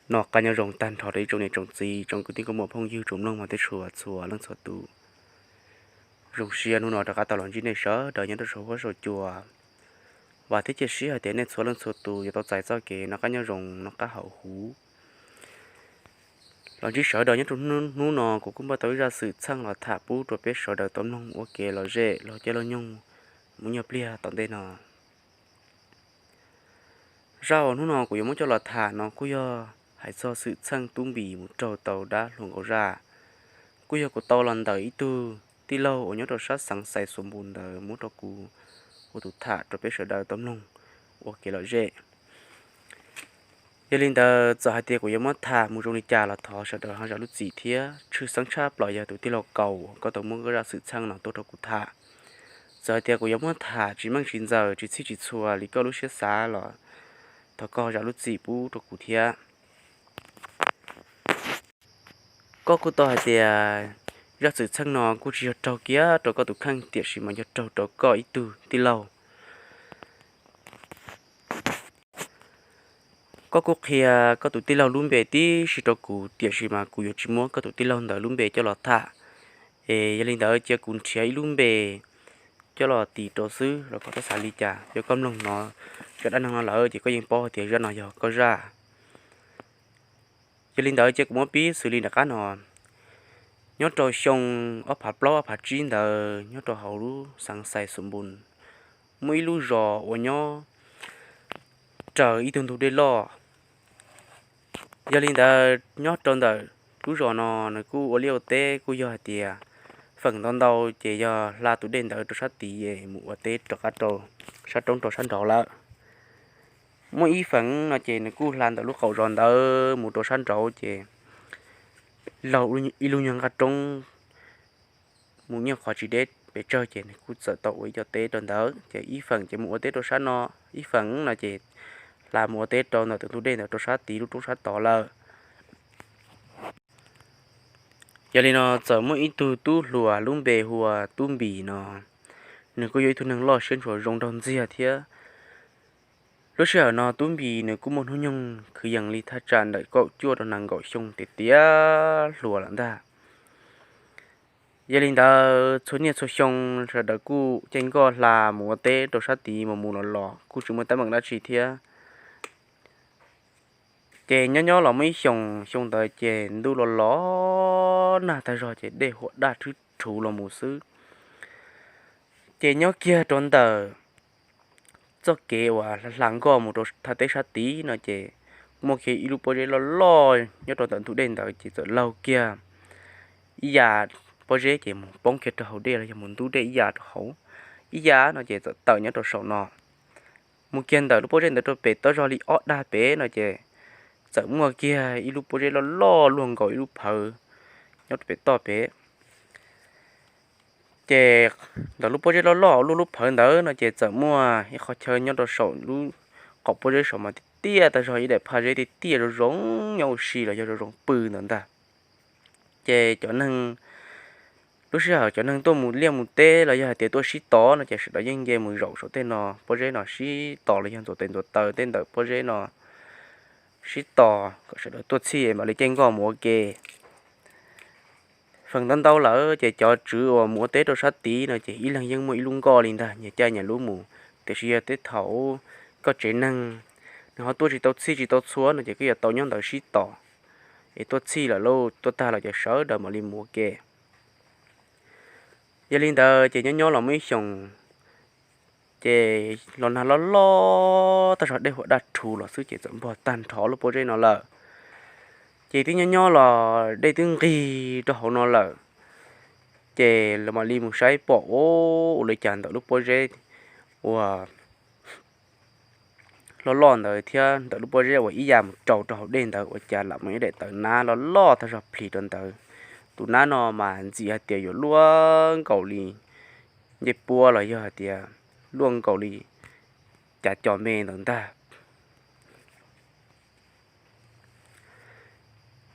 Noj qab nyob zoo tag nrho rau ib tsoom niam tsoom txiv, tsoom kwv tij nkauj muam phooj ywg, tsoom mloog mas tej tshua txhua leej txhua tus. Zoo siab hnub no rov qab tau los ntsib nej sawv daws nyob rau saum huab saum cua. Vam thiab cia siab hais tias nej txhua leej txhua tus yuav tau txais txoj kev noj qab nyob zoo, noj qab haus huv. Los ntsib sawv daws nyob rau hnub no, kuv kuj npaj tau ib zaj xwm txheej los tham pub rau peb sawv daws tau mloog ua kev lom zem los caij lub nyoog mus nyuag pliag tom ntej no. Zaj uas hnub no kuv yuav muab coj los tham no kuj yog hais txog xwm txheej tub npis mus raug tau dab hluas nkaus zaj. Kuj yog kuv tau los ntawm ib tug tij laug uas nyob rau sab xeev Xais Xuas Npus ntawd muab rau kuv ua tus tham rau peb sawv daws tau mloog ua kev lom zem. Yog li ntawd txawm hais tias kuv yuav muab tham mus zoo li cas los thov sawv daws ho zam lub txim thiab. Tshwj xeeb tshaj plaws yog tus tij laug Kaus, koj tau muab koj zaj xwm txheej no tuaj rau kuv tham. Txawm hais tias kuv yuav muab tham tsis meej tsis ntxaws, tsis txhij tsis txhua li koj lub siab xav los thov koj zam lub txim pub rau kuv thiab. Koj kuj tau hais tias zaj xwm txheej no kuj tsis yog raug kiag rau koj tus kheej, tiam sis mas yog raug rau koj ib tug tij laug. Koj kuj qhia koj tus tij laug lub npe tib si rau kuv, tiam sis mas kuv yuav tsis muab koj tus tij laug ntawd lub npe coj los tham, es yog li ntawd cia kuv nrhiav ib lub npe coj los tis rau xwb los kom koj xav li cas. Yog koj mloog no zaj dab neeg no lawm ces koj yeej paub hais tias zaj no yog koj zaj. Yog li ntawd cia kuv muab pib xws li nram qab no. Nyob rau xyoo ob phav plaub ob phav tsib ntawd, nyob rau hauv lub xeev Xais Xuas Npus, muaj ib lub zos uas nyob raws ib tug ntug dej loj. Yog li ntawd nyob rau ntawm lub zos no, nws kuj ua liaj ua teb kuj yog hais tias feem ntau ntau ces yog hla tus dej ntawd rau sab tid es mus ua teb rov qab rau sab roob rau sab nraud lawm. Muaj ib feem no ces nws kuj hla ntawm lub qaum zos ntawd mus rau sab nraud ces laug ib lub nyuag nqaj roob mus nyob qhov tsis deb pes tsawg ces nws kuj txawm tau ua ib co teb rau ntawd. Ces ib feem ces mus ua teb rau sab no, ib feem no ces hla mus ua teb rau ntawm tus ntug dej ntawd rau sab tid lub roob sab tod lawm. Yog li no txawm muaj ib tug tub hluas lub npe hu ua Tub Npis no, nws kuj yog ib tug neeg loj siab ntshua zoo nraug ntxiag thiab. Lub sij hawm no Tub Npis nws kuj muaj hnub nyoog kwv yees li thaj tsam ntawm kaum cuaj rau nees nkaum xyoo tiav tiav hluas lawm ntag. Yog li ntawd txhua niaj txhua xyoo sawv daws kuj caij nkoj hla mus ua teb rau sab tid mus mus los los kuj tsis muaj teeb meem dab tsi thiab. Ces nyob nyob los muaj ib xyoos, xyoo ntawd ces ntuj los los nag tag zog ces dej huam daj rhwb rhuv los mus xwb. Ces nyob kiag rau ntawm txoj kev uas hla nkoj mus rau thaj teb sab tid no ces muaj kiag ib lub pob zeb loj loj nyob rau ntawm ntug dej ntawd ces txawm laug kiag ib yam pob zeb ces mus poob kiag rau hauv dej los yog mus ntub dej ib yam rau hauv, ib yam no ces txawm tawm nyob rau saum no. Mus kiag ntawm lub pob zeb ntawd rau pem toj zog li ob dag pem no ces txawm muaj kiag ib lub pob zeb loj loj luaj nkaus ib lub phawv nyob rau pem toj pem. Ces ntawm lub pob zeb loj loj luaj lub phawv ntawd no ces txawm muaj ib qhov chaw nyob rau saum lub qaum pob zeb saum mas tiaj tiaj tag zog ib daim phaj zeb tiaj tiaj zoo zoo nyob ua si los yog zoo zoo pw ntawd ntag. Ces cov neeg, lub sij hawm cov neeg tuaj mus liaj mus teb los yog hais tias tuaj sib tod no ces sawv daws yeej nce mus zaum saum tej no pob zeb no sib tos los yog ntxuav tes ntxuav taw tej ntawm pob zeb no sib tos kom sawv daws tuaj txhij mam li caij nkoj mus ua ke. Feem ntau ntau lawm ces cov tswv uas mus ua teb rau sab tid no ces ib leeg yeej muaj ib lub nkoj li ntag, nyias caij nyias lub mus. Tiam sis yog tej thaum koj tsev neeg nws ho tuaj tsis tau txhij tsis tau txhua no ces koj yuav tau nyob ntawd sib tos, es tuaj txhij lawm lauj, tuaj tag lawm ces sawv daws mam li mus ua ke. Yog li ntawd ces nyob nyob los muaj ib xyoos, ces los nag loj loj tag zog dej huam daj rhuv los xwb ces txawm npog tag nrho lub pob zeb no lawm. Ces twb nyob nyob los dej twb nqig rau hauv no lawm, ces lawv mam li mus saib pom ua li cas ntawm lub pob zeb uas loj loj ntawd thiab ntawm lub pob zeb uas ib yam mus raus rau hauv dej ntawd ua cas lam muaj ib daim tawv nab loj loj tag zog plis rau ntawd. Tus nab no mas ntxim hais tias yuav luaj nkaus li ncej puab los yog hais tias luaj nkaus li cav cos me ntawd ntag.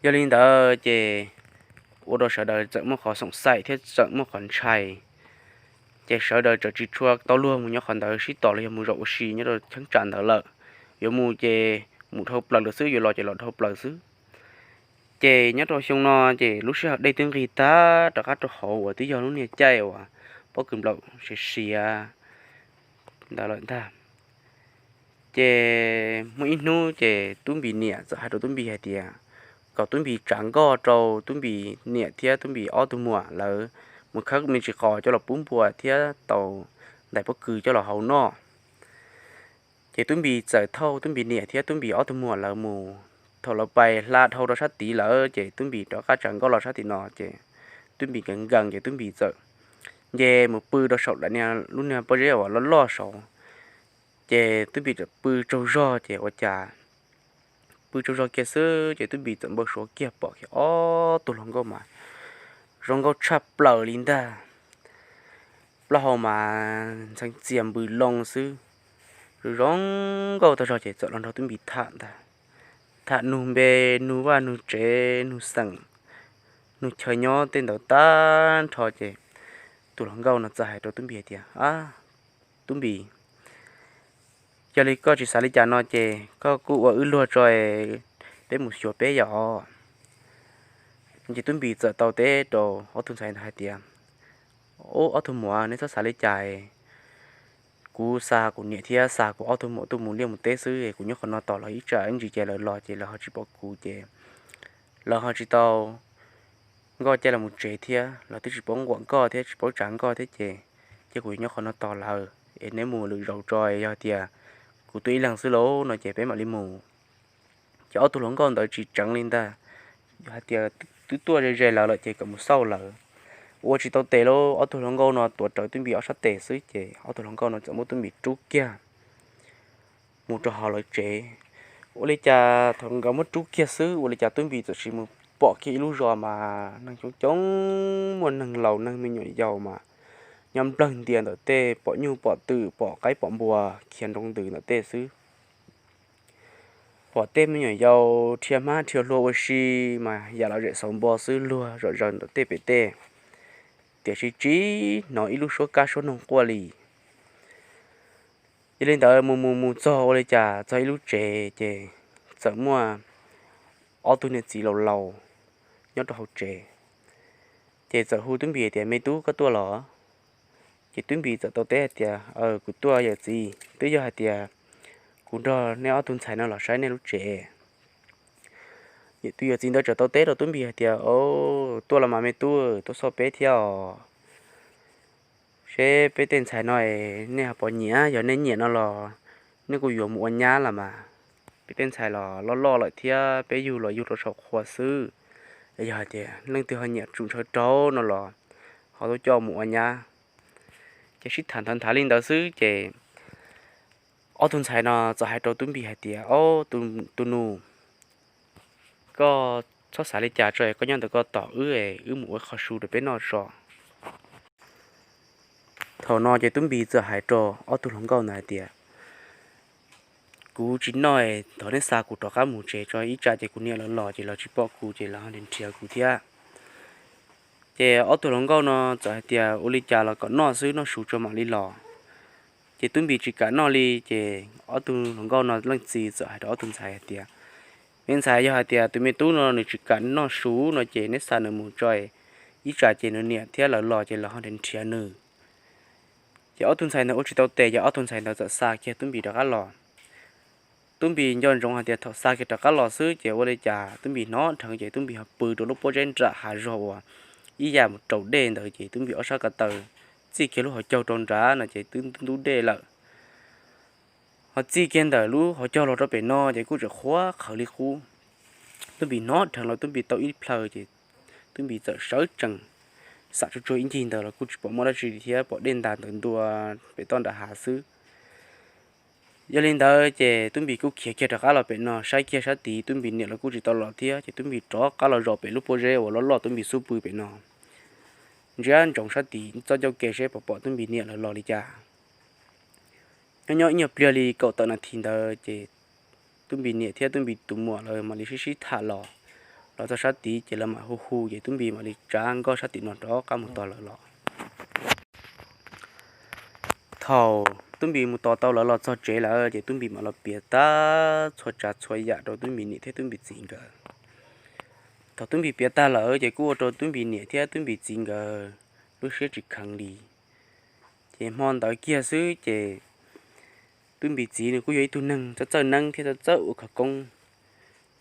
Yog li ntawd ces ua rau sawv daws txawm muaj qhov xoom xaim thiab txawm muaj qhov ntshai, ces sawv daws txawm tsis tshua tau luag mus nyob qhov ntawd sib tos los yog mus zaum ua si nyob rau cheeb tsam ntawd lawm. Yuav mus ces mus dhau plaws lawm xwb, yuav los ces los dhau plaws xwb. Ces nyob rau xyoo no ces lub sij hawm dej twb nqig tag rov qab rau hauv uas twb yog lub niag caij uas pob kws nplaum siav siav ntawd lawm ntag. Ces muaj ib hnub ces Tub Npis niam txawm hais rau Tub Npis hais tias kom Tub Npis tsav nkoj rau Tub Npis niam thiab Tub Npis ob tug muam lawv mus khawb me ntsis qos coj los pub npua thiab tau ntais pob kws coj los hau noj. Ces Tub Npis txawm thauj Tub Npis niam thiab Tub Npis ob tug muam lawv mus. Thaum lawv pais hla dhau rau sab tid lawm ces Tub Npis rov qab tsav nkoj los sab tim no ces Tub Npis nkees nkees ces Tub Npis txawm nce mus pw rau saum daim niag lub niag pob zeb uas loj loj saud. Ces Tub Npis txawm pw tsaug zog ces ua cas pw tsaug zog kiag xwb ces Tub Npis txawm npau suav kiag pom kiag ob tug hluas nkauj mas zoo nkauj tshaj plaws li ntag. Plaub hau mas ntxhee txias npws loo xwb, zoo zoo nkauj tag zog ces txawm los nrog Tub Npis tham ntag. Tham nug npe, nug vaj nug tsev, nug xeem, nug chaw nyob tej ntawd tag nrho ces tus hluas nkauj no txawm hais rau Tub Npis hais tias, Ab, Tub Npis, yog li koj tsis xav li cas no ces koj kuj ua wb luag tso, peb mus xyuas peb yom. Ces Tub Npis txawm tau teb rau ob tug ntxhais ntawd hais tias, Ub, ob tug muam, neb txhob xav li cas. Kuv xa kuv niam thiab xa kuv ob tug muam tuaj mus liaj mus teb xwb, kuv nyob qhov no tos lawv ib tsam ib ntsis ces lawv los ces lawv ho tsis pom kuv ces lawv ho tsis tau nkoj caij los mus tsev thiab, lawv twb tsis paub nquam nkoj thiab tsis paub tsav nkoj thiab ces, ces kuv yuav nyob qhov no tos lawv es neb mus lwm zaus tso, yog tias kuv tuaj ib leeg xwb lauj no ces peb mam li mus. Ces ob tug hluas nkauj ntawd tsis tseev li ntag, hais tias twb tuaj ze ze lawv lawm ces kom mus xauj lawv. Ua tsis tau tes lauj, ob tug hluas nkauj no tuav rawv Tub Npis ob sab tes xwb ces ob tug hluas nkauj no txawm muab Tub Npis rub kiag mus rau hauv lawv tsev. Ua li cas thaum nkawd muab rub kiag xwb ua li cas Tub Npis txawm sim mus pom kiag ib lub zos mas neeg coob coob, muaj neeg laus neeg me nyuam yaus mas nyob nplawg ntias ntawm tej, pom nyuj pom twm pom qaib pom npua khiav nroo ntws ntawm tej xwb. Pom tej me nyuam yaus dhia hmab dhia hlua ua si mas yam lom zem xauv npo xwb, luag zom zaws ntawm tej pem tej, tiam sis tsis hnov ib lub suab kab suab noog quaj li. Yog li ntawd mus mus mus txog ua li cas txog ib lub tsev ces txawm muaj ob tug niam txiv laus laus nyob rau hauv tsev. Ces txawm hu Tub Npis tias, Me tub, koj tuaj los? Ces Tub Npis txawm tau teb hais tias, Aw, kuv tuaj yawm txiv, twb yog hais tias kuv nrog nej ob tug ntxhais no los saib nej lub tsev. Tus yawm txiv ntawd txawm tau teb rau Tub Npis hais tias, Tuaj los mas me tub, tuaj xauj peb thiab os. Seb peb tej ntxhais no nej ho puas nyiam, yog nej nyiam no los nej kuj yuav mus ua nyab los mas. Peb tej ntxhais los loj loj lawm thiab peb yug los yug rau saum qhua xwb. Yog hais tias leej twg ho nyiam tsum ntshaw rau no los ho tuaj coj mus ua nyab. Ces sib tham nthav nthav li ntawd xwb ces ob tug ntxhais no txawm hais rau Tub Npis hais tias, Ob, tus nus, koj txhob xav li cas tso, koj nyob ntawm koj tos wb, wb mus ua qho su rau peb noj tso. Thaum no ces Tub Npis txawm hais rau ob tug hluas nkauj ntawd hais tias, Kuv tsis noj, thov neb xa kuv rov qab mus tsev tso, ib tsam ces kuv niam lawv los ces lawv tsis pom kuv ces lawv ho nrhiav kuv thiab. Ces ob tug hluas nkauj no txawm hais tias, Ua li cas los kom noj xwb, noj su tso mam li los. Ces Tub Npis tsis kam noj li ces ob tug hluas nkauj no leej txiv txawm hais rau ob tug ntxhais hais tias, Me ntxhais, yog hais tias tus me tub no nws tsis kam noj su no ces neb xa nws mus tso, ib tsam ces nws niam thiab lawv los ces lawv ho nrhiav nws. Ces ob tug ntxhais ntawd ua tsis tau tes ces ob tug ntxhais ntawd txawm xa kiag Tub Npis rov qab los. Tub Npis nco ntsoov hais tias thaum xa kiag rov qab los xwb ces ua li cas Tub Npis hnov dheev ces Tub Npis ho pw rau lub pob zeb nram hav zoov uas ib yam mus raus dej ntawd ces Tub Npis ob sab ko taw txij kiag lub hauv caug rau nrad no ces twb ntub ntub dej lawm. Ho txij kiag ntawm lub hauv caug los rau pem no ces kuj tseem qhuav qhawv li qub. Tub Npis hnov dheev los Tub Npis tau ib plhaw ces Tub Npis txawm sawv tsees, xam tsuag tsuag ib ncig ntawd los kuj tsis pom muaj dab tsi thiab, pom dej ntas ntawd ntua pem toj nram hav xwb. Yog li ntawd ces Tub Npis kuj khiav kiag rov qab los pem no, saib kiag sab tid Tub Npis niam lawv kuj tsis tau los thiab ces Tub Npis rov qab los zaum pem lub pob zeb uas loj loj Tub Npis xub pw pem no, ntsia ntsoov sab tid txoj ncauj ke seb puas pom Tub Npis niam lawv los li cas. Nyob nyob ib nyuag pliag li kaum tawm nas this ntawd ces Tub Npis niam thiab Tub Npis tus muam lawv mam li sib sib tham los, los txog sab tid ces lawv mam hu hu ces Tub Npis mam li tsav nkoj sab tim no rov qab mus tos lawv los. Thaum Tub Npis mus tos tau lawv los txog tsev lawm ces Tub Npis mam los piav tag txhua tsav txhua yam rau Tub Npis niam thiab Tub Npis txiv nkawd. Thaum Tub Npis piav tag lawm ces kuj ua rau Tub Npis niam thiab Tub Npis txiv nkawd lub siab tsis kheev li. Ces hmo ntawd kiag xwb ces Tub Npis txiv nws kuj yog ib tug neeg txawj txawj neeb thiab txawj txawj ua khawv koob.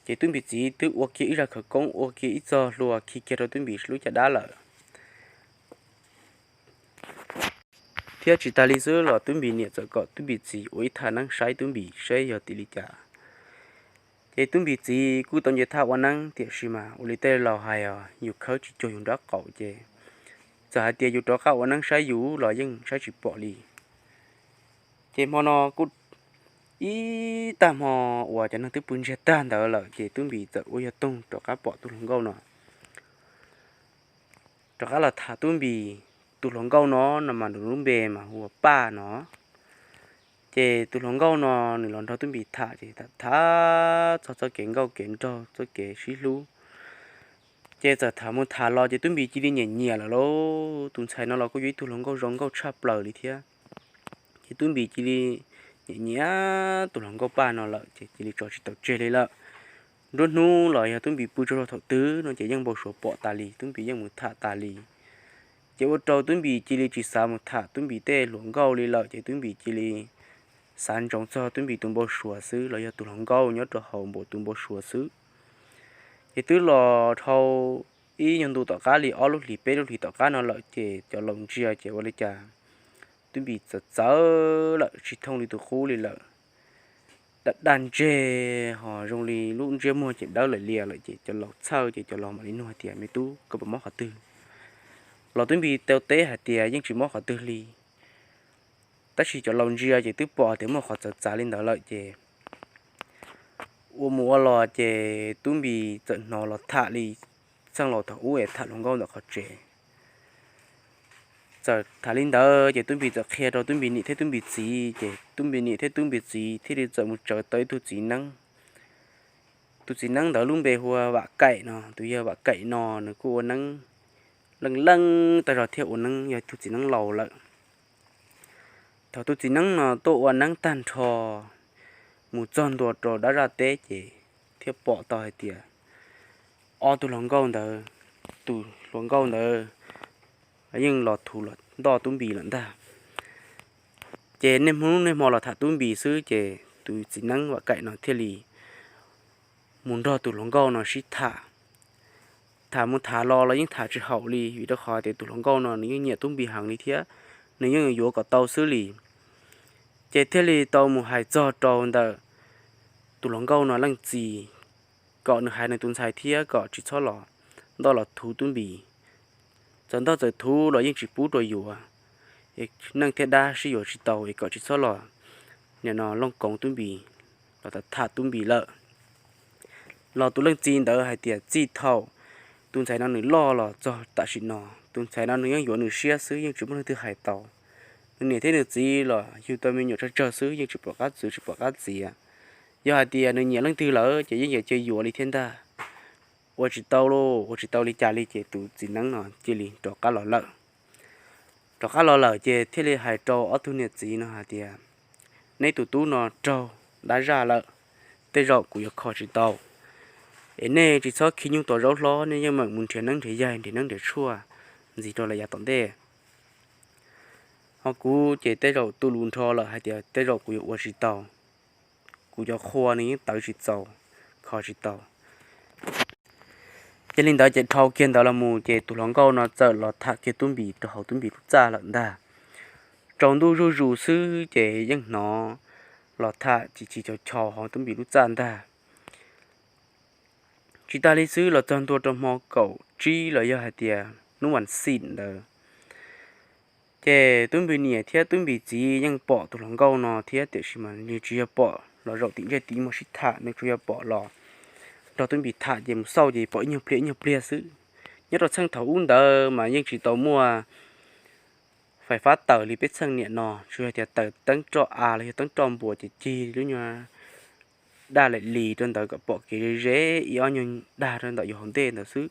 Ces Tub Npis txiv twb ua kiag ib zaj khawv koob, ua kiag ib txoj hlua khi kiag rau Tub Npis lub caj dab lawm. Thiab tsis tas li xwb los Tub Npis niam txawm kom Tub Npis txiv ua ib thaj neeb saib Tub Npis seb yog tim li cas. Ces Tub Npis txiv kuj tau nce thaj ua neeb, tiam sis mas ua li tej laus hais os, yus khawb tsis cuag yus nraub qaum ces txawm hais tias yus rov qab ua neeb saib yus los yeej saib tsis pom li. Ces hmo no kuj ib tag hmo uas cov neeg twb pw ntsiag tag ntawd lawm ces Tub Npis txawm ua yog toog rov qab pom tus hluas nkauj no. Rov qab los tham Tub Npis, tus hluas nkauj no no mas nws lub npe mas hu ua Paj no. Ces tus hluas nkauj no nws los nrog Tub Npis tham ces tham txog txoj kev nkauj kev nraug, txoj kev sib hlub. Ces txawm tham mus tham los ces Tub Npis cia li nyiam nyiam lawm lauj. Tus ntxhais no los kuj yog ib tug hluas nkauj zoo nkauj tshaj plaws li thiab. Ces Tub Npis cia li nyiam nyiam tus hluas nkauj Paj no lawm ces cia li tso tsis tau tseg li lawm. Nruab hnub los yog Tub Npis pw tsaug zog thaum twg no ces yeej npau suav pom tas li, Tub Npis yeej mus tham tas li. Ces ua rau Tub Npis cia li tsis xav mus tham Tub Npis tej hluas nkauj li lawm ces Tub Npis cia li xav ntsoov txog Tub Npis tus npau suav xwb los yog tus hluas nkauj nyob rau hauv npaum tus npau suav xwb. Ces twb los dhau ib nyuag ntu tom qab li ob lub hlis peb lub hlis tom qab no lawm ces cov laus ntsia ces ua li cas Tub Npis txawv txawv lawm tsis thooj li tus qub li lawm. Daj daj ntseg ho zoo li lub ntsiab muag ces dawb lawm lias lawm ces cov laus txhawj ces cov laus mam li nug hais tias me tub koj puas mob qhov twg? Los Tub Npis tau teb hais tias yeej tsis mob qhov twg li. Tab sis cov laus ntsia ces twb pom tias muaj qhov txawv txav li ntawd lawm ces ua mus ua los ces Tub Npis txawm hnov los tham li txheej laus thaum ub es tham hluas nkauj ntawm qhov tsev. Txawm tham li ntawd ces Tub Npis txawm qhia rau Tub Npis niam thiab Tub Npis txiv ces Tub Npis niam thiab Tub Npis txiv thiaj li txawm mus tsawv tau ib tug txiv neeb. Tus txiv neeb ntawd lub npe hu ua Vam Kaim no, tus yawg Vam Kaim no nws kuj ua neeb leej leej tag zog thiab ua neeb yog tus txiv neeb laus lawm. Thaum tus txiv neeb no tuaj ua neeb tag nrho mus txog ntua rau dab zaj teb ces thiaj pom tau hais tias ob tug hluas nkauj ntawd, tus hluas nkauj ntawd yeej los thuv los ntoj Tub Npis lawm ntag. Ces niaj hnub niaj hmo los tham Tub Npis xwb ces tus txiv neeb Vam Kaim no thiaj li mus nrog tus hluas nkauj no sib tham. Tham mus tham los los yeej tham tsis haum li vim rau qhov tias tus hluas nkauj no nws yeej nyiam Tub Npis heev li thiab nws yeej yuav kom tau xwb li. Ces thiaj li tau mus hais txog rau ntawm tus hluas nkauj no leej txiv kom nws hais nws tus ntxhais thiab kom tsis txhob los ntoj los thuv Tub Npis. Txawm ntoj txawm thuv los yeej tsis pub rau yuav, es neej thiab dab sib yuav tsis tau es kom tsis txhob los nim no looj koov Tub Npis, los tham Tub Npis lawm. Los tus leej txiv ntawd hais tias txij thaum tus ntxhais no nws loj los txog tam sim no, tus ntxhais no nws yeej yuav nws siab xwb yeej tsis muaj leej twg hais tau. Nws niam thiab nws txiv los yug tau me nyuam tsawg tsawg xwb yeej tsis pom qab txwv tsis pom qab txiav. Yog hais tias nws nyiam leej twg lawm ces yeej yuav cia yuav li thiab ntag. Ua tsis tau lauj, ua tsis tau li cas li ces tus txiv neeb no cia li rov qab los lawm. Rov qab los lawm ces thiaj li hais rau ob tug niam txiv no hais tias, neb tus tub no raug dab zaj lawm, tej zaum kuv yuav kho tsis tau. Es nej tsis txhob khi nyuj tos zaub hlob, nej yeej meem mus nrhiav neeb nrhiav yaig nrhiav neeb nrhiav tshuaj ntxiv rau lawm yav tom ntej. Ho kuv ces tej zaum tu lus nrho lawm hais tias tej zaum kuv yuav ua tsis tau. Kuv cov qhua nws yeej tawv tsis txaus, kho tsis tau. Ces li ntawd ces dhau kiag ntawd los mus ces tus hluas nkauj no txawm los tham kiag Tub Npis rau hauv Tub Npis lub txaj lawm ntag. Tsaus ntuj zuj zus xwb ces yeej hnov los tham chim chim chaus chaus hauv Tub Npis lub txaj ntag. Tsis tas li xwb los txog ntua rau hmo kaum tsib los yog hais tias hnub vas xim ntawd, ces Tub Npis niam thiab Tub Npis txiv yeej pom tus hluas nkauj no thiab tiam sis mas nws tsis yog pom los zaum tim ntsej tim muag sib tham, nws tsuas yog pom los nrog Tub Npis tham ces mus xauj ces pom ib nyuag pliag ib nyuag pliag xwb. Nyob rau txheej thaum ub ntawd mas yeej tsis tau muaj fais fab taws li peb txheej niam no, tsuas yog tias taws teeb roj av los yog teeb roj npua ces cig lub nyuag daj laim lis rau ntawd kom pom kev ze ze ib ob nyuag dag rau ntawm yus hauv ntej ntawd xwb.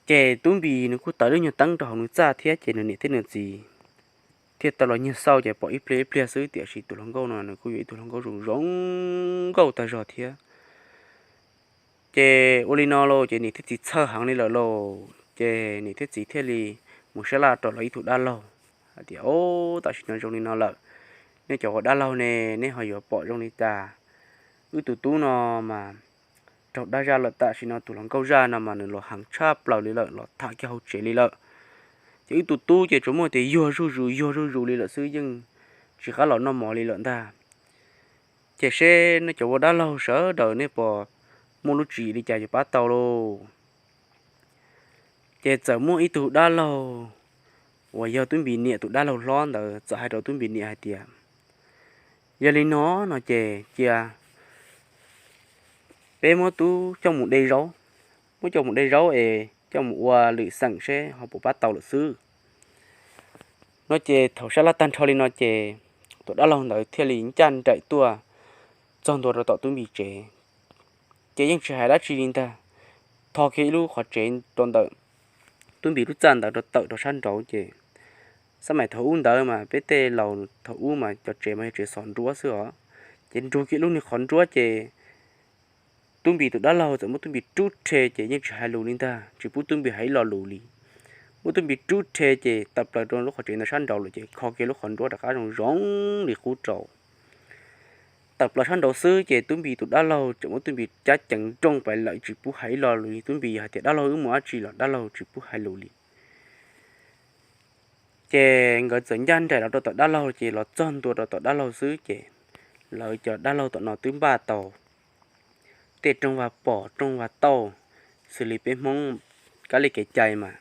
Ces Tub Npis nws kuj tawm lub nyuag teeb rau hauv nws txaj thiab ces nws niam thiab nws txiv thiaj tau los nyiag xauj ces pom ib pliag ib pliag xwb, tiam sis tus hluas nkauj no nws kuj yog ib tug hluas nkauj zoo zoo nkauj tag zog thiab. Ces ua li no lauj ces niam thiab txiv txhawj heev li lawm lauj, ces niam thiab txiv thiaj li mus sab laj rau lawv ib tug dab laug hais tias, Au, tam sim no zoo li no lawm, nej cov ua dab laug ne, neb ho yuav pom zoo li cas? Wb tus tub no mas raug dab zaj lawm, tam sim no tus hluas nkauj zaj no mas nws los heev tshaj plaws li lawm, los tham kiag hauv tsev li lawm. Ces wb tus tub ces tsuas muaj tias yuag zuj zus yuag zuj zus li lawm xwb, yeej tsis qab los noj mov li lawm ntag. Ces seb nej cov ua dab laug sawv daws nej puas muaj lub tswv yim li cas yuav pab tau lauj? Ces txawm muaj ib tug dab laug uas yog Tub Npis niam tus dab laug hlob ntawd txawm hais rau Tub Npis niam hais tias, Yog li no no ces cia peb muab tub coj mus de zaub, muab coj mus de zaub es coj mus ua lwm xeem seb ho puas pab tau lawm xwb. No ces thaum sab laj tag nrho li no ces tus dab laug ntawd thiaj li ncaj nraim tuaj txog ntua rau tom Tub Npis tsev. Ces yeej tsis hais dab tsi li ntag, tho kiag ib lub qhov tsev rau ntawm Tub Npis lub txaj ntawd rau tawm rau sab nraud ces, xab mais thaum ub ntawd mas peb tej laus thaum ub mas cov tsev mas yog tsev xov nruab xwb os. Ces nrug kiag lub niag qhov nruab ces Tub Npis tus dab laug txawm muab Tub Npis rub rhe ces yeej tsis hais lus li ntag, tsis pub Tub Npis hais ib lo lus li. Muab Tub Npis rub rhe ces tawm plaws rau lub qhov tsev ntawd sab nraud lawm ces kho kiag lub qhov nruab rov qab zoo zoo li qub rau. Tawm plaws sab nraud xwb ces Tub Npis tus dab laug tseem muab Tub Npis cab ceev nrooj pais lawm, tsis pub hais ib lo lus li. Tub Npis hais tias, Dab laug wb mus dab tsi los dab laug tsis pub hais lus li. Ces nkawd txawm ncaj nraim los rau tom dab laug ces los txog ntua rau tom dab laug xwb ces lawv cov dab laug tom no twb npaj tau tej rooj vag pos rooj vag tauj, xws li peb Hmoob kab li kev cai mas,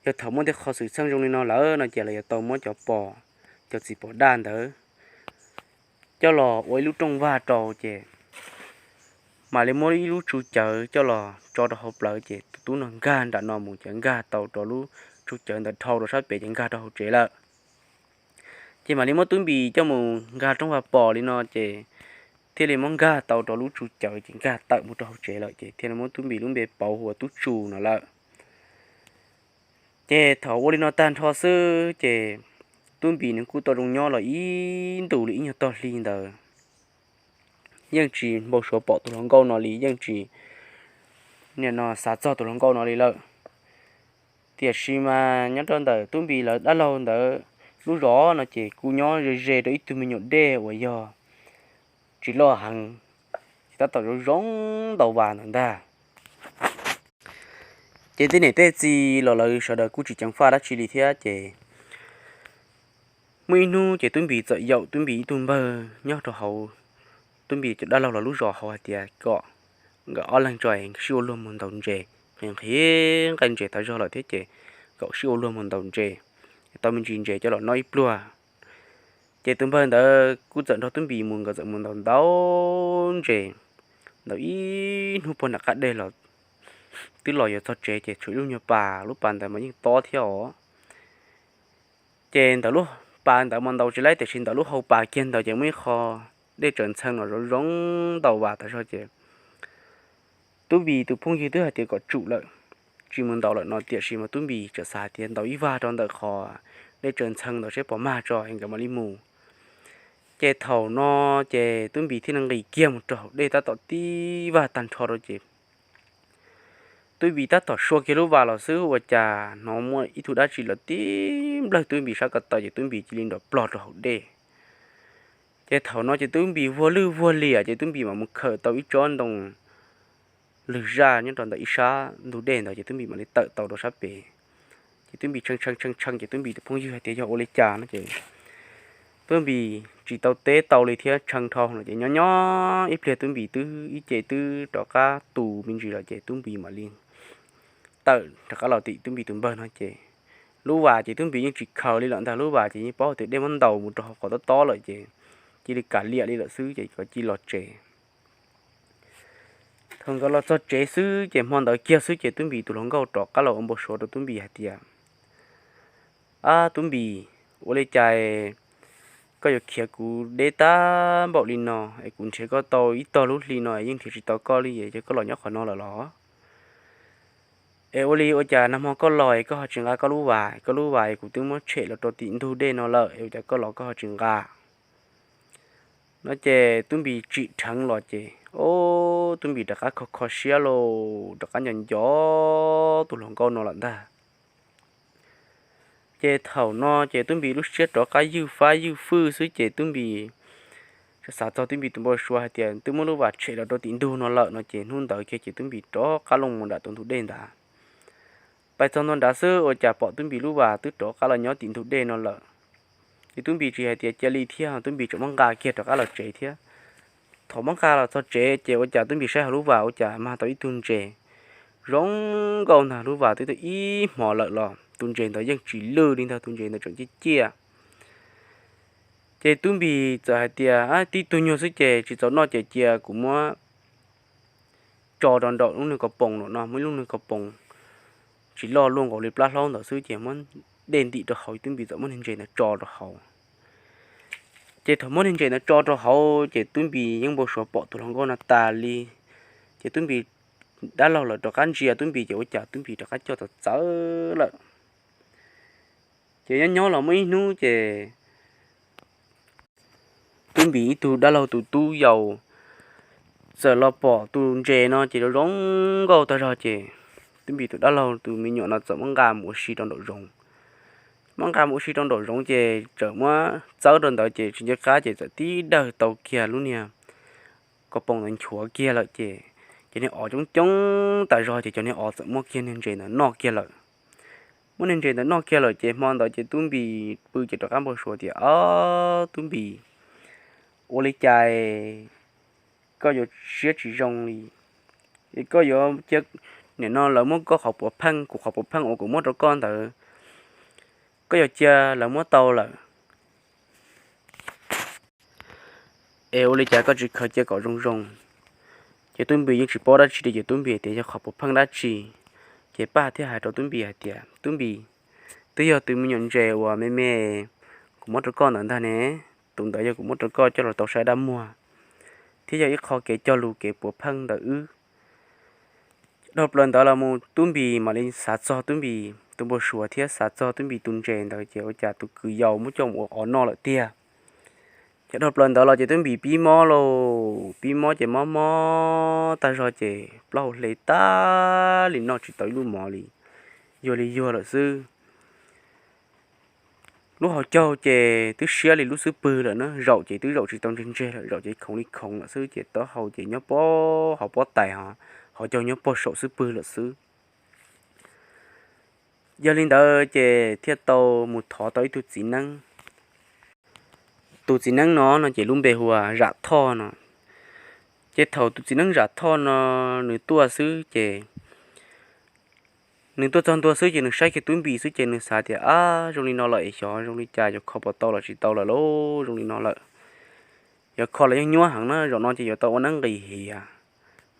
yog thaum muaj tej qho xwm txheej zoo li no lawm no ces lawv yuav tau muab cov pos, cov txiv pos daj ntawd coj los ua ib lub rooj vag rau ces mam li muab ib lub tsu cawv coj los tso rau hauv plawv ces tus tub no nkag nram no mus ces nkag tau rau lub tsu cawv ntawd dhau rau sab pem ces nkag rau hauv tsev lawm. Ces mam li muab Tub Npis coj mus nkag rooj vag pos li no ces thiaj li muab nkag tau rau lub tsu cawv ces nkag tawm mus rau hauv tsev lawm ces thiaj li muab Tub Npis lub npe pauv hu ua Tub Tsu no lawm. Ces thaum ua li no tag nrho xwb ces Tub Npis nws kuj tau zoo nyob los ib ntus li ib nyuag tog hli ntawd, yeej tsis npau suav pom tus hluas nkauj no li, yeej tsis nim no xav txog tus hluas nkauj no li lawm. Tiam sis mas nyob rau ntawm Tub Npis lawv dab laug ntawd lub zos no ces kuj nyob ze ze rau ib tug me nyuam dej uas yog tsis loj heev, ces tab tom zoo zoo ntau vas ntawd ntag. Ces tej niam tej txiv los lawv sawv daws kuj tsis ceev faj dab tsi li thiab ces muaj ib hnub ces Tub Npis txawm yaum Tub Npis ib tug npawg nyob rau hauv Tub Npis cov dab laug los lub zos hauv hais tias kom nkawd ob leeg tso sib ua luag mus ntaus ntses, nqhis nqhis nqaij ntses tas zog lawm thiab ces kom sib ua luag mus ntaus ntses, tau me ntsis ntses coj los noj ib pluag. Ces tus npawg ntawd kuj txawm nrog Tub Npis mus, nkawd txawm mus ntaus ntaus ntses, ntaus ib hnub puag nram qab dej los twb los yuav txog tsev ces tshuav ib lub nyuag pas, lub pas ntawd mas yeej tob thiab os. Ces ntawm lub pas ntawd mas ntaus tsis laib, tiam sis ntawm lub hau pas kiag ntawd ces muaj ib qho dej tsaws ntxhee los zoo zoo ntau vas tas zog ces Tub Npis tus phooj ywg twb hais tias kom tsum lawm, tsis mus ntaus lawm no, tiam sis mas Tub Npis tseem xav hais tias ntaus ib vag rau ntawm qhov dej tsaws ntxhee ntawd seb puas mag tso es nkawd mam li mus. Ces thaum no ces Tub Npis thiaj li nqis kiag mus rau hauv dej tab tom tib vag tag nrho rau ces Tub Npis tab tom sua kiag lub vas los xwb ua cas hnov muaj ib tug dab tsi los tib nplawg Tub Npis sab ko taw ces Tub Npis cia li nrov plog rau hauv dej. Ces thaum no ces Tub Npis vuag lwj vuag liam ces Tub Npis mam mus khawm tau ib tsob ntoo lwg zaj nyob rau ntawm ib sab ntug dej ntawd ces Tub Npis mam li tawm tau rau sab pem. Ces Tub Npis tshee tshee tshee tshee ces Tub Npis tus phooj ywg hais tias yog ua li cas no ces Tub Npis tsis tau teb tau li thiab tshee dhau no ces nyob nyob ib pliag Tub Npis twb ib ce twb rov qab tu me ntsis lawm ces Tub Npis mam li tawm rov qab los tim Tub Npis tus npawg no ces lub vas ces Tub Npis yeej tsis khaws li lawm ntag, lub vas ces yeej paub tias dej muab ntaus mus rau hauv qhov tob tob lawm ces cia li kam liam li lawm xwb ces nkawd cia li los tsev. Thaum nkawd los txog tsev xwb ces hmo ntawd kiag xwb ces Tub Npis tus hluas nkauj rov qab los ua npau suav rau Tub Npis hais tias, Ab Tub Npis, ua li cas koj yuav khiav kuv deb tag npaum li no es kuv nrhiav koj tau ib tog lub hli no es yeej nrhiav tsis tau koj li es koj los nyob qhov no lawm los? Es ua li ua cas nag hmo koj los es koj ho tsis nqa koj lub vas, koj lub vas es kuv twb muab tshem los rau tim ntug dej no lawm, es ua cas koj los koj ho tsis nqa? No ces Tub Npis tsim dheev los ces, o, Tub Npis rov qab kho kho siab los rov qab nco nco tus hluas nkauj no lawm ntag. Ces thaum no ces Tub Npis lub siab rov qab ywj fab ywj fwj xwb ces Tub Npis xav txog Tub Npis tus npau suav hais tias twb muab lub vas tshem los rau tim ntug no lawm no ces hnub ntawd kiag ces Tub Npis rov qab los mus nram tus ntug dej ntawd. Pais txog ntua nrad xwb ua cas pom Tub Npis lub vas twb rov qab los nyob tim ntug dej no lawm. Ces Tub Npis tsis hais tias cia li thiab, Tub Npis tseem muab nqa kiag rov qab los tsev thiab. Thaum muab nqa los txog tsev ces ua cas Tub Npis saib hauv lub vas ua cas mag tau ib tug ntses zoo nkauj ntag, lub vas twb tau ib hmos lawm los tus ntses ntawd yeej tsis lwj li ntag, tus ntses ntawd tseem ciaj ciaj. Ces Tub Npis txawm hais tias, tib tug nyuag xwb ces tsis txaus noj ces cia kuv muab tso rau nraum lub niag kaus poos lawm no, muaj ib lub niag kaus poos tsis loj, luaj nkaus li plab hlaub ntawd xwb ces muab dej ntim rau hauv, Tub Npis txawm muab niag ntses ntawd tso rau hauv. Ces thaum muab niag ntses ntawd tso rau hauv ces Tub Npis yeej npau suav pom tus hluas nkauj no tas li. Ces Tub Npis dab laug lawm rov qab ntsia Tub Npis ces ua cas Tub Npis rov qab coj txawv txawv lawm. Ces nyob nyob los muaj ib hnub ces Tub Npis ib tug dab laug tus tub yau txawm los pom tus ntses no ces zoo zoo nkauj tag zog ces Tub Npis tus dab laug tus me nyuam no txawm muab nqa mus ua si rau nraum zoov. Muab nqa mus ua si rau nraum zoov ces txawm muab txawb rau ntawd ces tsis nco qab ces txawm tib dawg tau kiag lub niag kaus poos ntawd nchuav kiag lawm ces cov niag os coob coob tas zog ces cov niag os txawm muab kiag niag ntses ntawd noj kiag lawm. Muab niag ntses ntawd noj kiag lawm ces hmo ntawd ces Tub Npis pw ces rov qab npau suav tias, Ob, Tub Npis, ua li cas koj yuav siab tsis zoo li? Es koj yuav cia, nim no lawv muab koj qhov puav pheej, kuv qhov puav pheej uas kuv muab rau koj ntawd, koj yuav cia lawv muab tau lawm. Es ua li cas koj tsis khaws cia kom zoo zoo? Ces Tub Npis yeej tsis paub dab tsi li ces Tub Npis tias yog qhov puav pheej dab tsi. Ces Paj thiaj hais rau Tub Npis hais tias, Tub Npis, twb yog tus me nyuam ntses uas me me kuv muab rau koj ntawd ntag ne. Tus ntawd yog kuv muab rau koj coj los tau saib dab muag, thiab yog ib qho kev cog lus kev puav pheej ntawm wb. Dhau plaws ntawd los mus Tub Npis mam li xav txog Tub Npis tus npau suav thiab xav txog Tub Npis tus ntses ntawd ces ua cas tus kwv yau muab coj mus ua qhov noj lawm tiag. Ces dhau plaws ntawd los ces Tub Npis pib mob lauj, pib mob ces mob mob tag zog ces plaub hau hle tag li, noj tsis tau ib lub mov li, yuag li yuag lawm xwb. Lub hauv caug ces twb siab li lub xub pwg lawm na, zaum ces twb zaum tsis tau ntseg ntseg lawm, zaum ces khoov li khoov lawm xwb ces taub hau ces nyob pog hauv pob tais, hauv caug nyob pog saum xub pwg lawm xwb. Yog li ntawd ces thiaj tau mus thov tau ib tug txiv neeb. Tus txiv neeb no no ces lub npe hu ua Zam Thoj no. Ces thaum tus txiv neeb Zam Thoj no nws tuaj xwb ces nws tuaj txog ntua xwb ces nws saib kiag Tub Npis xwb ces nws xav tias, Ab, zoo li no lawm es xyov zoo li cas yuav kho puas tau los tsis tau lawm lauj, zoo li no lawm. Yuav kho los yeej nyuab heev na, zaum no ces yuav tau ua neeb nqis hiav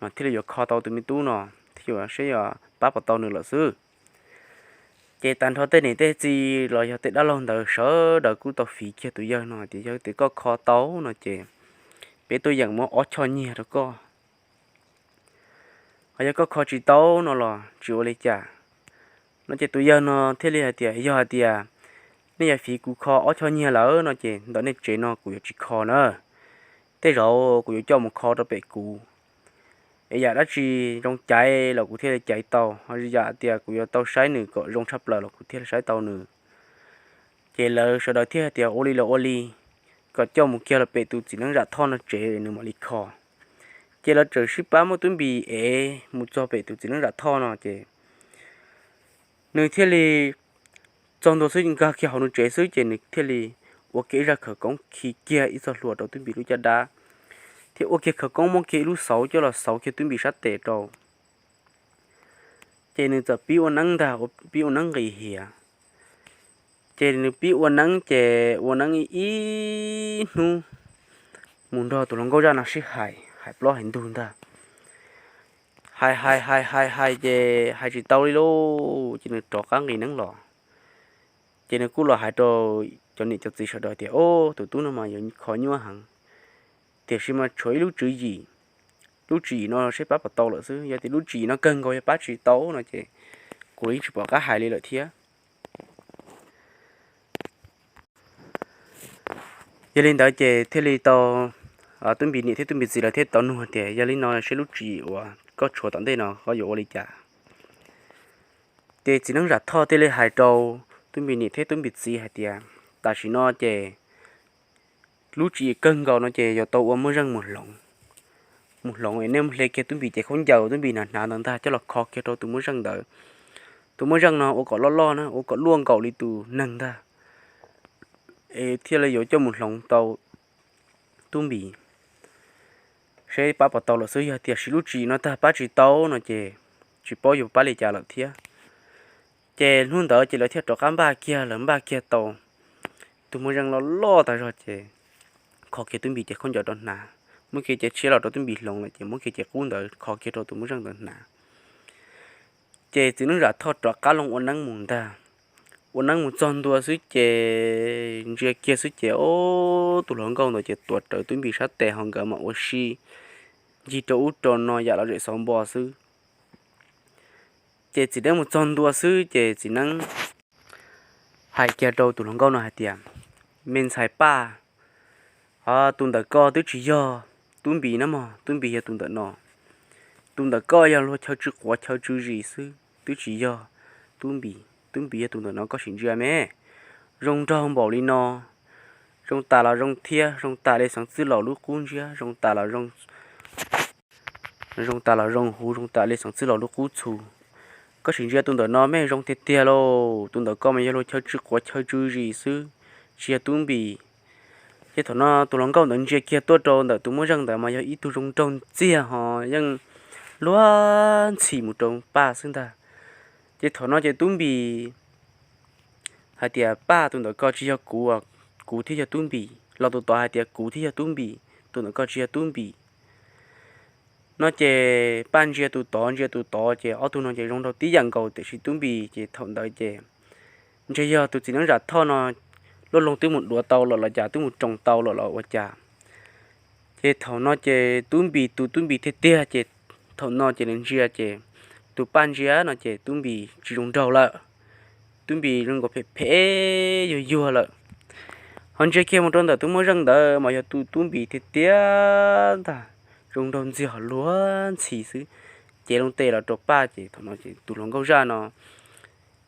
mas thiaj li yuav kho tau tus me tub no, thiaj yuav saib yuav pab puas tau nws lawm xwb. Ces tag nrho tej niam tej txiv los yog tej dab laug ntawd sawv daws kuj tau fiv kiag tus yawg no hais tias, Yog tias koj kho tau no ces peb tuaj yeem muab ob choj nyiaj rau koj. Ho yog koj kho tsis tau no los tsis ua li cas. No ces tus yawg no thiaj li hais tias, Yog hais tias nej yuav fiv kuv kho ob choj nyiaj lawm no ces ntawm nej tsev no kuv yuav tsis kho na. Tej zaum kuv yuav coj mus kho rau pem kuv, es yam dab tsi zoo caiv los kuv thiaj li caiv tau, ho yam tias kuv yuav tau saib nws kom zoo tshaj plaws los kuv thiaj li saib tau nws. Ces lawv sawv daws thiaj hais tias, Ua li los ua li, kom coj mus kiag los pem tus txiv neeb Zam Thoj no tsev nws mam li kho. Ces lawv txawm sib pab muab Tub Npis ev mus txog pem tus txiv neeb Zam Thoj no ces nws thiaj li txog ntua xwb, nkag kiag hauv nws tsev xwb ces nws thiaj li ua kiag ib zaj khawv koob khi kiag ib txoj hlua rau Tub Npis lub caj dab, thiab ua kiag khawv koob muab kiag ib lub xauv coj los xauv kiag Tub Npis sab tes rau. Ces nws txawm pib ua neeb ntag, pib ua neeb nqis hiav. Ces nws pib ua neeb ces ua neeb ib hnub mus nrog tus hluas nkauj zaj no sib hais, hais plaub hais ntug ntag. Hais hais hais hais hais ces hais tsis tau li lauj, ces nws rov qab nqis neeb los. Ces nws kuj los hais rau cov niam cov txiv sawv daws tias, Ob, tus tub no mas yuav kho nyuaj heev, tiam sis mas tshuav ib lub tswv yim, lub tswv yim no seb pab puas tau lawm xwb. Yog tias lub tswv yim no kawg nkaus yog pab tsis tau no ces kuv los yeej tsis pom qab hais li lawm thiab. Yog li ntawd ces thiaj li tau, Tub Npis niam thiab Tub Npis txiv lawv thiaj tau nug tias, yog li no seb lub tswv yim uas koj tshuav tom ntej no koj yuav ua li cas? Ces txiv neeb Zam Thoj thiaj li hais rau Tub Npis niam thiab Tub Npis txiv hais tias, tam sim no ces lub tswv yim kawg nkaus no ces yuav tau ua muaj zeej mus hloov, mus hloov es nej mus hle kiag Tub Npis cev khaub ncaws Tub Npis hnav hnav ntawd ntag coj los kho kiag rau tus muaj zeej ntawd. Tus muaj zeej no ua kom loj loj na, ua kom luaj nkaus li tus neeg ntag, es thiaj li yuav coj mus hloov tau Tub Npis, seb pab puas tau lawm xwb. Yog tias siv lub tswv yim no tag pab tsis tau no ces tsis paub yuav pab li cas lawm thiab. Ces hnub ntawd ces lawv thiaj rov qab npaj kiag, lawv npaj kiag tau tus muaj zeej loj loj tag zog ces kho kiag Tub Npis cev khaub ncaws rau hnav, muab kiag cev tshiab los rau Tub Npis hloov lawm ces muab kiag cev qub ntawd kho kiag rau tus muaj zeej ntawd hnav. Ces txiv neeb Zam Thoj rov qab loo ua neeb mus ntag. Ua neeb mus txog ntua xwb ces ntsia kiag xwb ces, o, tus hluas nkauj ntawd ces tuav rawv Tub Npis sab tes ho nkawd mam ua si ncig rau ub rau no yam los zem xauv npo xwb. Ces txiv neeb mus txog ntua xwb ces txiv neeb hais kiag rau tus hluas nkauj no hais tias, me ntxhais Paj, tus ntawm koj twb tsis yog Tub Npis na mog, Tub Npis yog tus ntawm no. Tus ntawm koj yog luag chaw tsw quav chaw tsw zis xwb, twb tsis yog Tub Npis. Tub Npis yog tus ntawm no, koj sim ntsia me. Zoo nraug npaum li no, zoo tas los zoo thiab, zoo tas li xeev txwj laus lub qub ntsiab, zoo tas los zoo zoo tas los zoo huv, zoo tas li xeev txwj laus lub qub txhu. Koj sim ntsia tus ntawm no me zoo tiag tiag lauj, tus ntawm koj mas yog luag chaw tsw quav chaw tsw zis xwb, tsis yog Tub Npis. Ces thaum no tus hluas nkauj ntawd ntsia kiag tuaj rau ntawm tus muaj zeej ntawd mas yog ib tug zoo nraug ntxiag ho yeej luag ntxhi mus rau Paj xwb ntag. Ces thaum no ces Tub Npis hais tias, Paj, tus ntawm koj tsis yog kuv, kuv thiaj yog Tub Npis. Los tus tod hais tias, kuv thiaj yog Tub Npis, tus ntawm koj tsis yog Tub Npis. No ces Paj ntsia tus tod ntsia tus tod ces ob tug no ces zoo nraug tib yam nkaus, tiam sis Tub Npis ces thaum ntawd ces ntshe yog tus txiv neeb Zam Thoj no luaj loo twb mus duav tau lawm los cas, twb mus roos tau lawm los ua cas. Ces thaum no ces Tub Npis, tus Tub Npis tiag tiag ces thaum no ces nws ntsia ces tus Paj ntsia no ces Tub Npis tsis zoo nraug lawm. Tub Npis zoo nkaus phem phem yuag yuag lawm. Ho ntsia kiag mus rau ntawm tus muaj zeej ntawd mas yog tus Tub Npis tiag tiag ntag, zoo nraug ntxiag ho luag ntxhi xwb. Cev loo tes los rau Paj ces thaum no ces tus hluas nkauj zaj no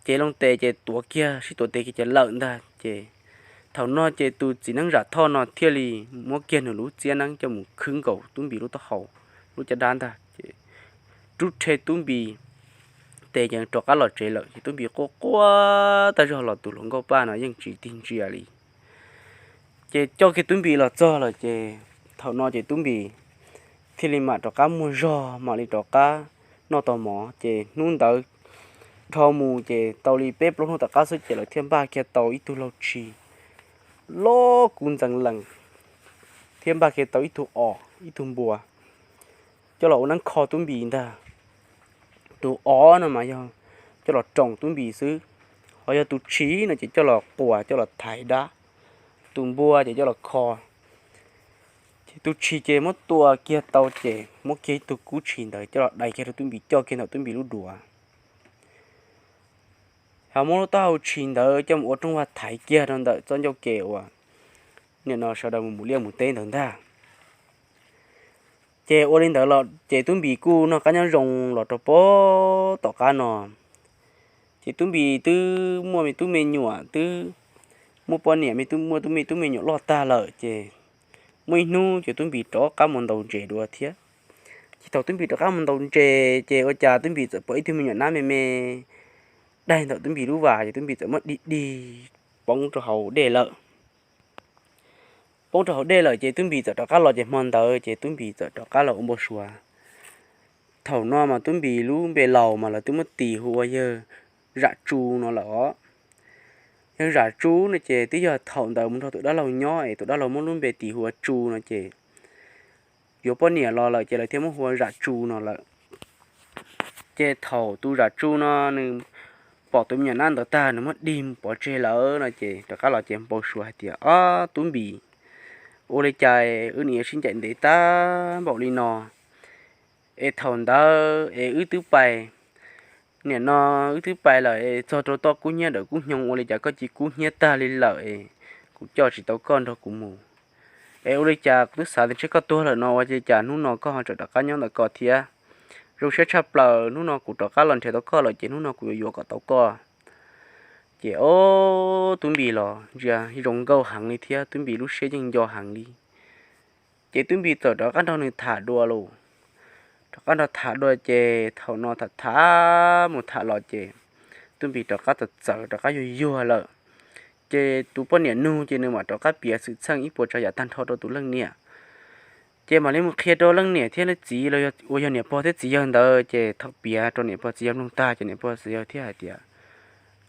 cev loo tes ces tuav kiag, sib tuav tes kiag ces lawm ntag. Ces thaum no ces tus txiv neeb Zam Thoj no thiaj li muab kiag nws lub txiab neeb coj mus khwb nkaus Tub Npis lub taub hau, lub caj dab ntag ces rub rhe Tub Npis tes ces rov qab los tsev lawm. Ces Tub Npis quaj quaj tag zog los tus hluas nkauj Paj no yeej tsis tig ntsia li. Ces coj kiag Tub Npis los txog lawm ces thaum no ces Tub Npis thiaj li mam rov qab muaj zog mam li rov qab noj tau mov. Ces hnub ntawd dhau mus ces tau li peb plaub hnub tom qab xwb ces lawv thiaj npaj kiag tau ib tug laug tshis loj kub ntxeev lees, thiab npaj kiag tau ib tug os ib tug npua coj los ua neeb kho Tub Npis ntag. Tus os no mas yog coj los roos Tub Npis xwb, ho yog tus tshis no ces coj los quas coj los thaiv dab, tus npua ces coj los kho. Ces tus tshis ces muab tua kiag tau ces muab kiag ib tug kub tshis ntawd coj los dai kiag rau Tub Npis coj kiag ntawm Tub Npis lub duav. Ho muab lub taub hau tshis ntawd coj mus ua rooj vag thaiv kiag rau ntawm txoj ncauj ke uas nim no sawv daws mus mus liaj mus teb ntawd ntag. Ces ua li ntawd los ces Tub Npis kuj noj qab nyob zoo los rau pem tom qab no. Ces Tub Npis twb muaj me tub me nyuam, twb muaj poj niam, muaj tub me tub me nyuam loj tag lawm ces muaj ib hnub ces Tub Npis rov qab mus ntaus ntses dua thiab. Ces thaum Tub Npis rov qab mus ntaus ntses ces ua cas Tub Npis txawm pom ib tug me nyuam nab me me daig ntawm Tub Npis lub vas ces Tub Npis txawm muab dig dig poob rau hauv dej lawm. Poob rau hauv dej lawm ces Tub Npis txawm rov qab los ces hmo ntawd ces Tub Npis txawm rov qab los ua npau suav. Thaum no mas Tub Npis lub npe laus mas lawv twb muab tis hu ua yawg Zam Tsu no lawm os. Yawg Zam Tsu no ces twb yog thaum ntawd mus nrog tus dab laug nyob es tus dab laug muab lub npe tis hu ua Tsu no ces yuav poj niam los lawm ces lawv thiaj muab hu ua Zam Tsu no lawm. Ces thaum tus Zam Tsu no nws pom tus me nyuam nab ntawd tag nws muab dig pov tseg lawm no ces rov qab los ces npau suav hais tias, ob, Tub Npis, ua li cas wb niam sib ncaim ntev tag npaum li no es thaum ntawd es wb twb pais Nim no wb twb pais lawm es txog rau toj kub hnyiab dawm kub hnyoo, ua li cas koj cia li kub hnyiab tag li lawm es kuv coj tsis tau koj nrog kuv mus? Es ua li cas kuv twb xav tias ntshe koj tuag lawm no, ua li cas hnub no koj ho tseem rov qab nyob ntawm ko thiab? Zoo siab tshaj plaws, hnub no kuv rov qab los nrhiav tau koj lawm ces hnub no kuv yuav yuav kom tau koj. Ces ob tub Npis los ntsia zoo nkauj heev li thiab tub Npis lub siab yeej nco heev li. Ces tub Npis txawm rov qab nrog nws tham dua lauj. Rov qab nrog tham dua ces thaum no tham tham mus tham los ces tub Npis rov qab txawm txawm rov qab yuag yuag lawm. Ces tus poj niam nug ces nws mam rov qab piav xwm txheej ib puas tsav yam tag nrho rau tus leej niam. Ces mam li mus qhia rau leej niam thiab leej txiv los uas yog niam pog thiab txiv yawg ntawd, ces thaum piav rau niam pog txiv yawg mloog tag ces niam pog txiv yawg thiaj hais tias,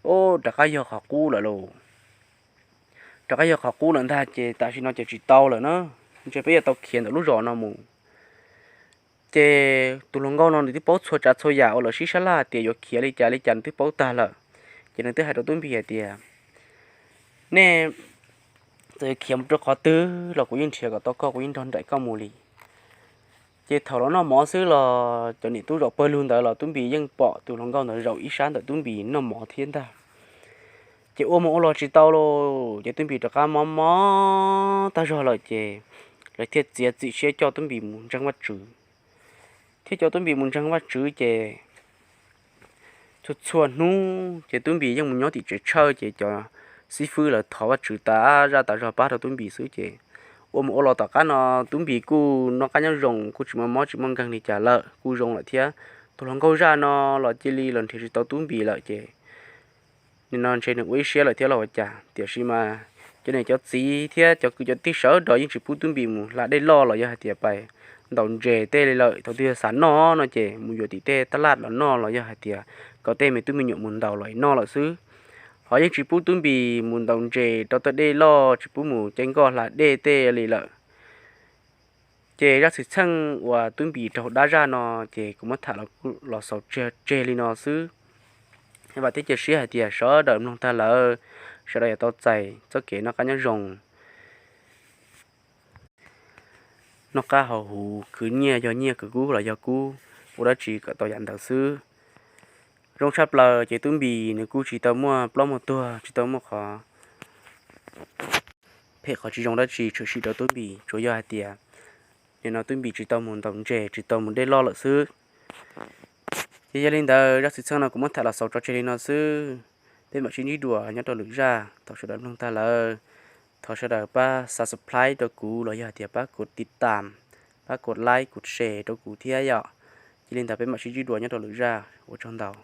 Ub, rov qab yog qhov qub lawm lauj. Rov qab yog qhov qub lawm ntag ces tam sim no ces tsis tau lawm na, ntshe peb yuav tau khiav ntawm lub zos no mus. Ces tus hluas nkauj no nws twb paub txhua tsav txhua yam uas lawv sib sab laj tias yuav khiav li cas li cas nws twb paub tag lawm. Ces nws twb hais rau tub Npis hais tias, Nej txawm yuav khiav mus rau qhov twg los kuv yeej nrhiav kom tau koj, kuv yeej nrog nraim koj mus li. Ces thaum los noj mov xwb los cov niam tub zaum pawg lug ntawd los tub Npis yeej pom tus hluas nkauj ntawd zaum ib sab ntawm tub Npis noj mov thiab ntag. Ces ua mus ua los tsis tau lauj, ces tub Npis rov qab mob mob tag zog lawm ces lawv thiaj txiav txim siab coj tub Npis mus ntseeg Vajtswv. Thiaj coj tub Npis mus ntseeg Vajtswv ces txhua txhua hnub ces tub Npis yeej mus nyob tim tsev tshawj ces cov xib fwb lawv thov Vajtswv tas zaj tas zog pab rau tub Npis xwb ces ua mus ua los tom qab no tub Npis kuj noj qab nyob zoo, kuj tsis muaj mob tsis muaj nkeeg li cas lawm, kuj zoo lawm thiab. Tus hluas nkauj zaj no los cia li los nrhiav tsis tau tub Npis lawm ces nim no ntshe nws ua ib siab lawm thiab los ua cas, tiam sis mas cov niam cov txiv thiab cov kwv cov tij sawv daws yeej tsis pub tub Npis mus hla dej loj los yog hais tias pais ntaus ntses tej li lawm. Thaum twg yog xav noj no ces mus yuav tim tej taj laj los noj los yog hais tias kom tej me tub me nyuam mus ntaus los noj lawm xwb. Ho yeej tsis pub tub Npis mus ntaus ntses rau tej dej loj, tsis pub mus caij nkoj hla dej tej li lawm. Ces zaj xwm txheej uas tub Npis raug dab zaj no ces kuv muab tham los xaus tseg li no xwb. Vam thiab cia siab hais tias sawv daws mloog tag lawm, sawv daws yuav tau txais txoj kev noj qab nyob zoo, noj qab haus huv, khwv nyiaj yog nyiaj, khwv kub los yog kub, ua dab tsi kom tau yam ntawd xwb. Zoo tshaj plaws ces tub Npis nws kuj tsis tau muaj ploj muaj tuag, tsis tau muaj qhov phem qhov tsis zoo dab tsi tshwm sim rau tub Npis, tsuas yog hais tias nim no tub Npis tsis tau mus ntaus ntses, tsis tau mus dej loj lawm xwb. Ces yog li ntawd zaj xwm txheej no kuv muab tham los xaus tso tseg li no xwb. Peb mam sib ntsib dua nyob rau lwm zaj. Thov sawv daws mloog tag lawm, thov sawv daws pab subscribe rau kuv los yog hais tias pab kov tiv tam, pab kov like, kov share rau kuv thiab yom. Cia li ntawd peb mam sib ntsib dua nyob rau lwm zaj, ua tsaug ntau.